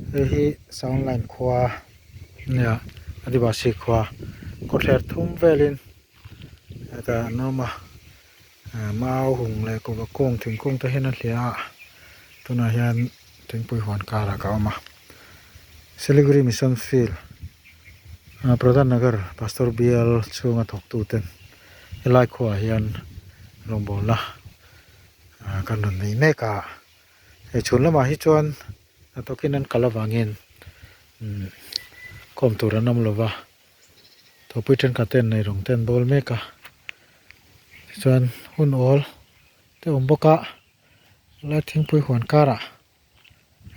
Hei hi sound line khua nia adivasi khua kawtthler thum velin hetah an awm a mau hung leh kuhva kung thingkung te hian a hliah a tunah hian thingpui huan karah ka awm a siliguri mission field pradhan nagar pastor bial chhunga thawktu ten helai khuaah hian rawngbawlna kan rawn nei mek a. Hei chhun lamah hi chuan hnathawkin an kal avangin umm khawm tur an awm lova thawhpui thenkhat ten nei rawng te an bawl mek a tichuan hun awl te awm bawk a helai thingpui huan karah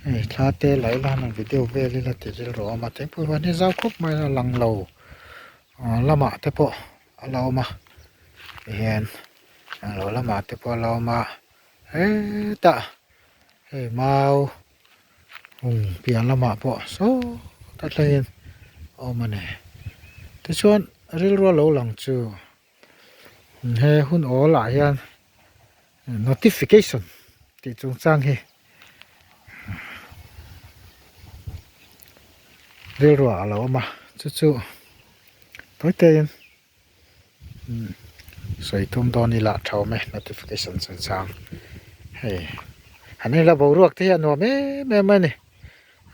hei thla te la ila han video vel ila ti rilru a awm a thingpui huan hi zau khawp mai a lang lo lamah te pawh a la awm a tihian lang lo lamah te pawh a la awm a. Hetah hei mau hung piah lamah pawh saw ta thlengin a awm a ni. Tichuan rilru a lo lang chu he hun awl ah hian notification tih chungchang hi rilru ah a lo awm a chu chu tawi teiin. Sawi tum dawn ila tha awm e notification chungchang hei han en ila boruak te hi a nuam em em a ni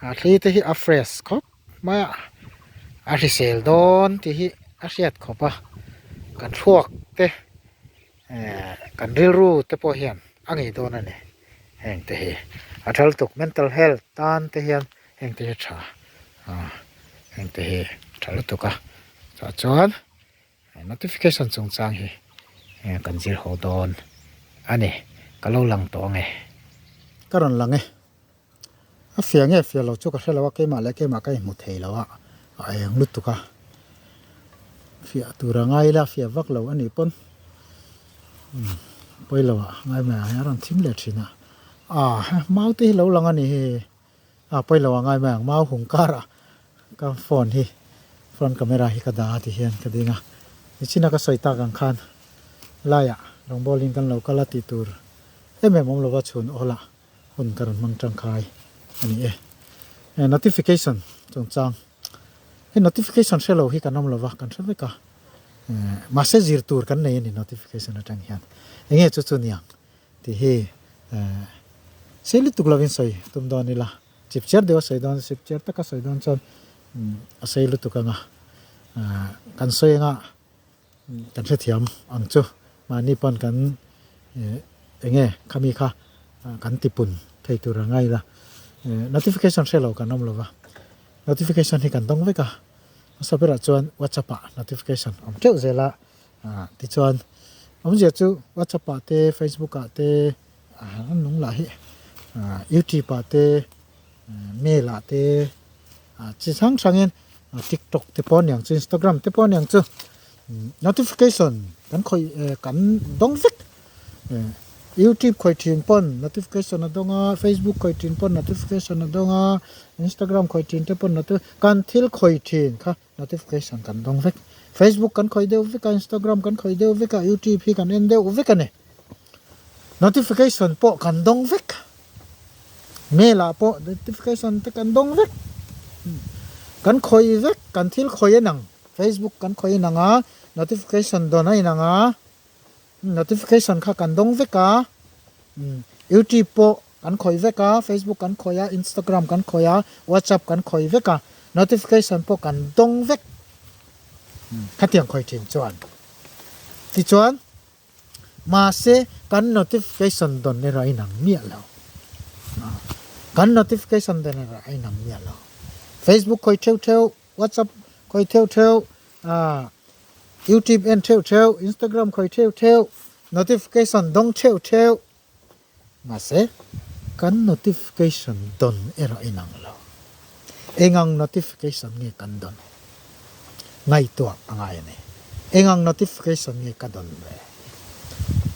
a thli te hi a fresh khawp mai a a hrisel dawn tih hi a hriat khawp a kan thluak te ehh kan rilru te pawh hian a ngei dawn a ni heng te hi a thal tuk mental health tan te hian heng te hi a tha heng te hi a tha lutuk a tah chuan notification chungchang hi kan zir ho dawn a ni ka lo lang tawh ang e. Ka rawn lang e a fiah nge fiah lo chu ka hre lo a keimah leh keimah ka inhmu thei lo a a eng lutuk a fiah tur a ngai ila fiah vak lo a nih pawn pawi lo ah ngai mai ang a rawn thim leh thin a ah mau te hi lo lang a ni hi. A pawi lo a ngai mai ang mau hung karah ka phone hi front camera hi ka dah a ti hian ka ding a nichina ka sawi tak ang khan laiah rawngbawl in kan lo kal a tih tur em em awm lova chhun awl ah hun ka rawn hmang tangkai a ni e. Notification chungchang hei notification hre lo hi kan awm lova kan hre vek a mahse zir tur kan nei a ni notification atang hian enge chu chu niang. Tih hi sei lutuk lovin sawi tum dawn ila, chip chiar deuha sawi dawn, chip chiar taka sawi dawn chuan a sei lutuk anga kan sawi anga kan hrethiam ang chu. Mahni pawn kan eng nge khami kha kan tipun thei tur ang a ila, notification hre lo kan awm lova, notification hi kan dawng vek a, hmasa berah chuan whatsapp ah notification awm teuh zel a. Tichuan awmzia chu WhatsApp ah te Facebook ah te an nung lah hi YouTube ah te mail ah te chi hrang hrang in TikTok te pawh aniang chu Instagram te pawh aniang chu notification kan khawih kan dawng vek YouTube khawih thin pawn notification a dawng a Facebook khawih thin pawn notification a dawng a Instagram khawih thin te pawn kan thil khawih thin kha. Notification kan dawng vek. Facebook kan khawih deuh vek a, Instagram kan khawih deuh vek a, YouTube hi kan en deuh vek a ni. Notification pawh kan dawng vek. Mail ah pawh notification te kan dawng vek. Kan khawih vek, kan thil khawih a nang. Facebook kan khawih a nang a, notification dawn a inang a, notification kha kan dawng vek a. YouTube pawh Kan khawih vek a, Facebook kan khawih a, Instagram kan khawih a, WhatsApp kan khawih vek a, notification pawh kan dawng vek. Khatiang khawih thin chuan. Tichuan, mahse kan notification dawn erawh a inang miah lo. Kan notification dawn erawh a inang miah lo. Facebook khawih theuh theuh, WhatsApp khawih theuh theuh, YouTube en theuh theuh, Instagram khawih theuh theuh, notification dawng theuh theuh. Mahse, kan notification dawn erawh inang lo. Engang notification nge kan dawn? Ngaihtuah a ngai a ni. Engang notification nge ka dawn ve?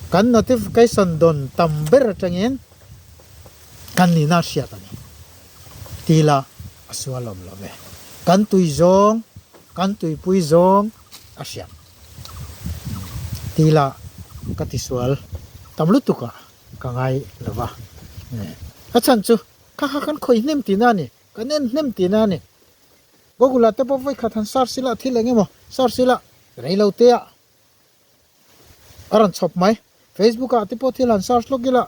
Kan notification dawn tam ber atangin kan nihna a hriat a ni. Tila a sual awm lo ve. Kan tui zawng, kan tuipui zawng a hriat. Tila ka tisual tam lutuk a ka ngai lo va, a chhan chu kha kha kan khawih hnem tihna a ni. Kan en hnem tihna a ni. Google ah te pawh vawi khat han search ila thil eng emaw search ila rei lo te ah a rawn chhawp mai. Facebook ah te pawh thil han search lawk ila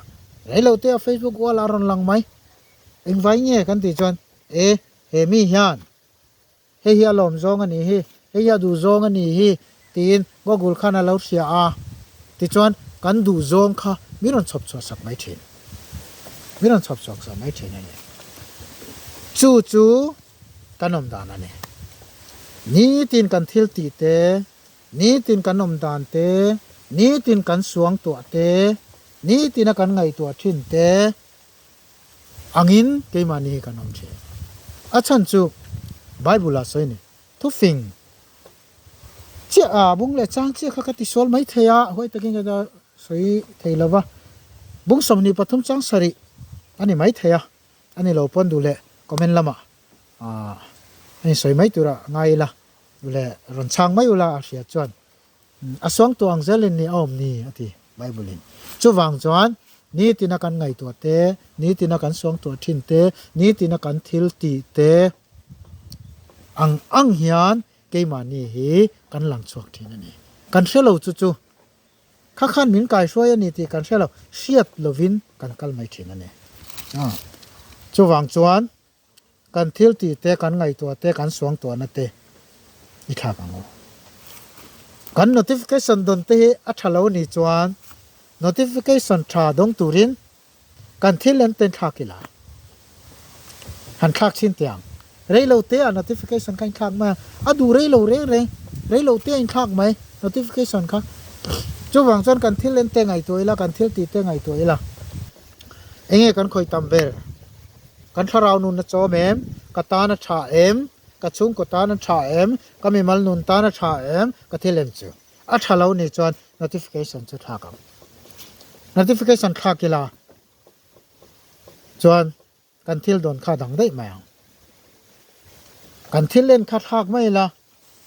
rei lo te ah Facebook wall ah a rawn lang mai. Engvai nge kan tih chuan e he mi hian hei hi a lawm zawng a nih hi, hei hi a duh zawng a nih hi tiin Google khan a lo hria a, tichuan kan duh zawng kha min rawn chhawp chhuah sak mai thin, min rawn chhawp chhuak sak mai thin a ni. Chu chu kan awm dan a ni. Nitin kan thil tih te, nitin kan awm dan te, nitin kan suang tuah te, nitina kan ngaihtuah thin te, Angin keimahni hi kan awm thin. A chhan chu Bible ah sawi ni, thufing chiah a bung leh chang chiah kha ka ti sual mai thei a, huai takin ka ta sawi thei lo va, bung 23 chang sarih a ni mai thei a, a ni lo pawn duh leh comment lamah a insawi mai tura ngai ila, duh leh rawn chhang mai ula a hria chuan A suangtu ang zelin ni a awm ni, a ti Bible-in. Chuvang chuan, nitina kan ngaihtuah te, nitina kan suangtuah thin te, nitina kan thil tih te ang ang hian keimahni hi kan lang chhuak thin a ni. Kan hre lo chu chu kha khan min kaihruai a ni tih kan hre lo, hriat lovin kan kal mai thin a ni. Chuvang chuan, Kan thil tih te, kan ngaihtuah te, kan suangtuahna te i thlak ang u. Kan notification dawn te hi a tha lo nih chuan notification tha dawng turin kan thil en ten thlak ila. Han thlak chhin teh ang. Rei lo te ah notification kha inthlak mai a, a duh rei lo reng reng, rei lo te a inthlak mai notification kha. Chuvang chuan kan thil en te ngaihtuah ila, kan thil tih te ngaihtuah ila. Enge kan khawih tam ber? Kan thlarau nun a chawm em? Ka tan a tha em? Ka chhungkaw tan a tha em? Ka mimal nun tan a tha em? Ka thil en chu a tha lo nih chuan notification chu thlak ang. Notification thlak ila chuan kan thil dawn kha dang daih mai ang. Kan thil en kha thlak mai ila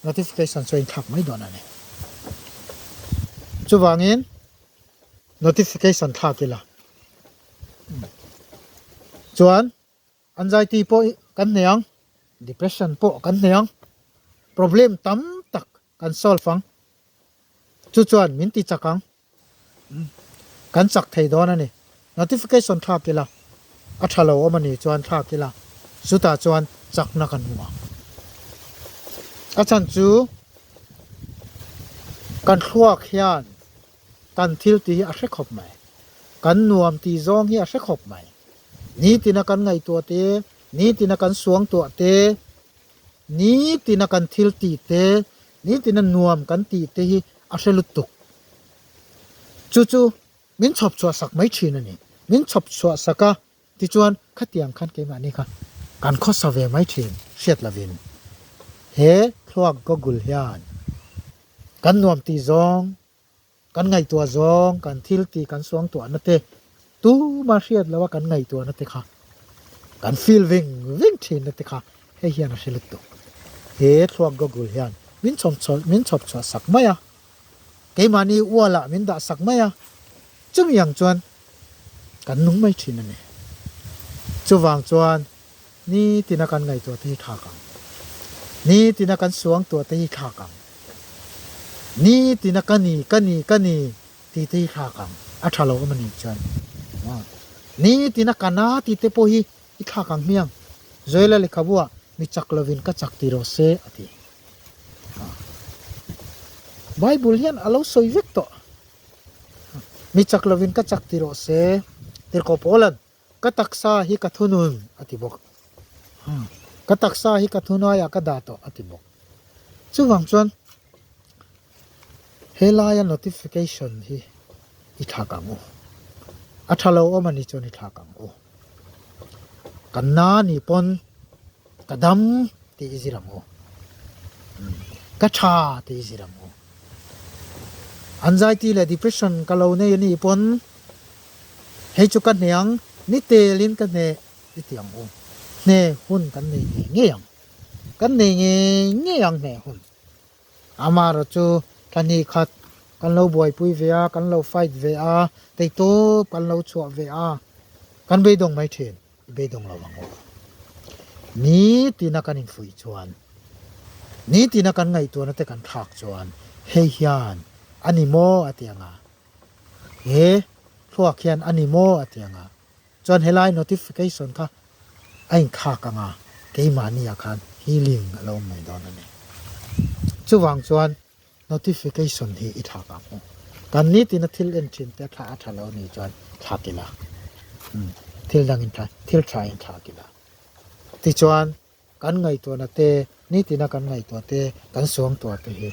notification chu a inthlak mai dawn a ni. Chuvangin notification thlak ila chuan anxiety pawh kan nei ang, depression pawh kan nei ang, problem tam tak kan solve ang. Chu chuan min ti chak ang. Kan chak thei dawn a ni. Notification thlak ila, a tha lo awm a nih chuan thlak ila, chutah chuan chakna kan hmu ang. A chhan chu kan thluak hian kan thil tih hi a hre khawp mai. Kan nuam tih zawng hi a hre khawp mai. Nitina kan ngaihtuah te, nitina kan suangtuah te, Nitina kan thil tih te, nitina nuam kan tih te hi a hre lutuk. Chu chu min chhawp chhuah sak mai thin a ni. Min chhawp chhuah sak a, tichuan khatiang khan keimahni kha kan khawsa ve mai thin hriat lovin. He thluak Google hian kan nuam tih zawng Kan ngaihtuah zawng, kan thil tih kan suangtuahna te, tuma hriat loha kan ngaihtuahna te kha, kan feel ving ving thinna te kha hei hian a hre lutuk. He thluak Google hian min chhawm chhuah min chhawp chhuah sak mai a, keimahni ualah min dah sak mai a, chumi ang chuan kan nung mai thin a ni. Chuvang chuan nitina kan ngaihtuah te hi thlak ang. Nitina kan suangtuah te hi thlak ang. Nitina ka ni, ka ni, ka ni tih te hi thlak ang. A tha lo awm a nih chuan. Nitina ka na tih te pawh hi i thlak ang hmiang. Joela lehkhabuah mi chak lovin ka chak ti rawh se a ti. Bible hian a lo sawi vek tawh. Mi chak lovin ka chak ti rawh se. Tirhkoh Paula'n Ka taksa hi ka thunun, a ti bawk. Ka taksa hi ka thunuaiah ka dah tawh, a ti bawk. Chuvang chuan helaia notification hi i thlak ang u. A tha lo awm a nih chuan i thlak ang u. Kan na nih pawn ka dam tih i zir ang u. Ka tha tih i zir ang u. Anxiety leh depression ka lo nei a nih pawn Hei chu ka hne ang, ni telin ka hne i ti ang u. Hne hun kan nei ngei ngei ang. Kan nei ngei ngei ang hne hun. Amaherawh chu thla hnih khat kan lo buaipui ve a, kan lo fight ve a, teitawp kan lo chhuah ve a, kan beidawng mai thin, i beidawng lo ang u. Nitina kan infuih chuan, nitina kan ngaihtuahna te kan thlak chuan hei hian a ni maw a ti ang a, he thluak hian a ni maw a ti ang a, chuan helai notification kha a inthlak ang a, keimahni ah khan healing a lo awm mai dawn a ni. Chuvang chuan Notification hi i thlak ang u. Kan nitina thil en thin te thla a tha lo ni chuan thlak ila. Umm thil dang in thla thil tha in thlak ila. Tichuan kan ngaihtuahna te nitina kan ngaihtuah te kan suangtuah te hi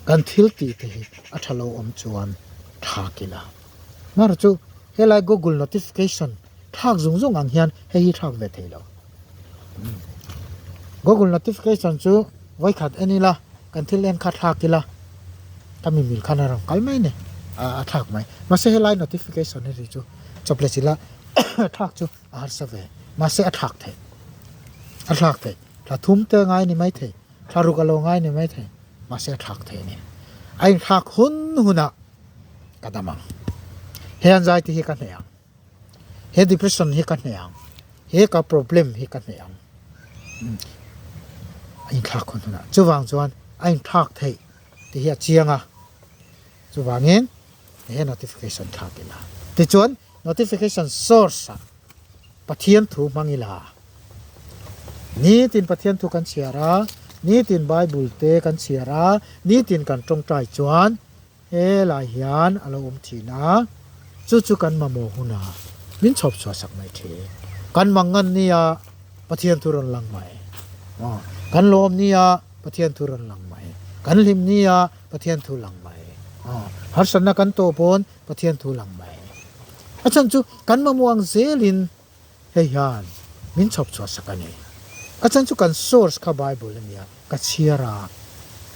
kan thil tih te hi a tha lo awm chuan thlak ila. Hmar chu helai Google notification thlak zung zung ang hian hei hi thlak ve thei lo. Google notification chu vawikhat en ila kan thil en kha thlak ila ka mi mil khan a rawn kal mai ni a thlak mai. Mahse helai notification hi ri chu chawp leh chilh a thlak chu a harsa ve. Mahse a thlak theih a thlak theih thla thum te ngai ni mai thei thla ruk a lo ngai ni mai thei mahse a thlak theih a ni. A inthlak hun hunah ka dam ang. He anxiety hi ka hneh ang. He depression hi ka hneh ang. He ka problem hi ka hneh ang. A inthlak hun hunah. Chuvang chuan a inthlak theih tih hi a chiang a. Chuvangin he notification thlak ila. Tichuan notification source ah Pathian thu hmang ila. Nitin Pathian thu kan chhiar a, nitin Bible te kan chhiar a, nitin kan tawngtai chuan Helai hian a lo awm thin a, chu chu kan mamawh hunah min chhawp chhuah sak mai thin. Kan mangan nia Pathian thu rawn lang mai. Aw, kan lawm nia Pathian thu rawn lang mai. Kan hlim nia Pathian thu lang mai. Aw, harsatna kan tawh pawn Pathian thu lang mai. A chhan chu kan mamawh ang zelin Hei hian min chhawp chhuah sak a ni. A chhan chu kan source kha Bible a nia, ka chhiar a,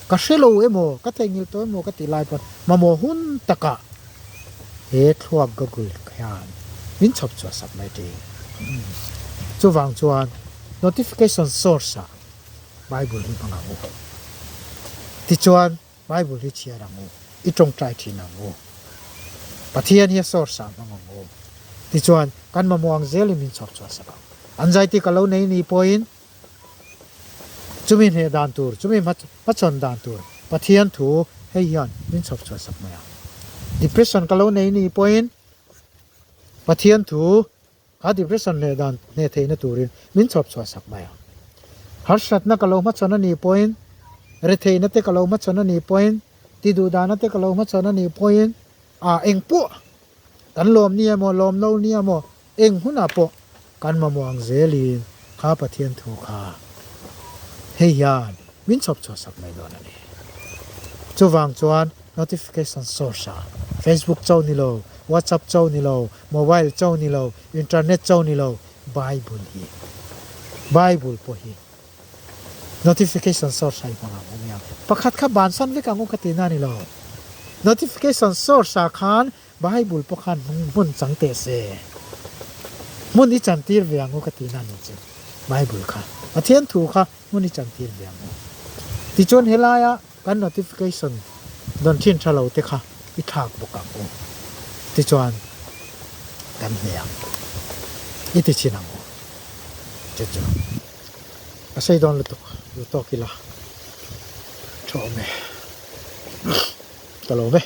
ka hre lo emaw, ka theihnghilh tawh emaw ka tih lai pawn mamawh hun takah he thluak Google hian min chhawp chhuah sak mai thin. Chuvang chuan notification source ah Bible hi hmang ang u. Tichuan Bible hi chhiar ang u, i tawngtai thin ang u. Pathian hi a source ah hmang ang u. Tichuan, kan mamawh ang zelin min chhawp chhuah sak ang. Anxiety ka lo nei ni pawhin chumi hneh dan tur, chumi hmachhawn dan tur Pathian thu hei hian min chhawp chhuah sak mai ang. Depression ka lo nei ni pawhin Pathian thu Ka depression hneh dan hneh theihna turin min chhawp chhuah sak mai a. Harsatna ka lo hmachhawn a nih pawhin, retheihna te ka lo hmachhawn a nih pawhin, ti duh dahna te ka lo hmachhawn a nih pawhin, ah eng pawh kan lawm nia maw, lawm lo nia maw, eng hunah pawh kan mamawh ang zelin kha Pathian thu kha hei hian min chhawp chhuah sak mai dawn a ni. Chuvang chuan notification source ah Facebook cho ni lo, WhatsApp cho ni lo, Mobile cho ni lo, internet cho ni lo, Bible hi, Bible pawh hi notification source ah i hmang ang u nia. Pakhat kha bansan vek ang u ka tihna a ni lo. Notification source ah khan Bible pawh khan hmun chang teh se. Hmun i chantir ve ang u ka tihna a ni chu. Bible kha, Pathian thu kha hmun i chantir ve ang u. Tichuan helaia kan notification dawn thin tha lo te kha i thlak bawk ang u. Tichuan kan hne ang. I ti chin ang u. Chu chu a sei dawn lutuk, lu tawk ila tha awm e. Ka lawm e.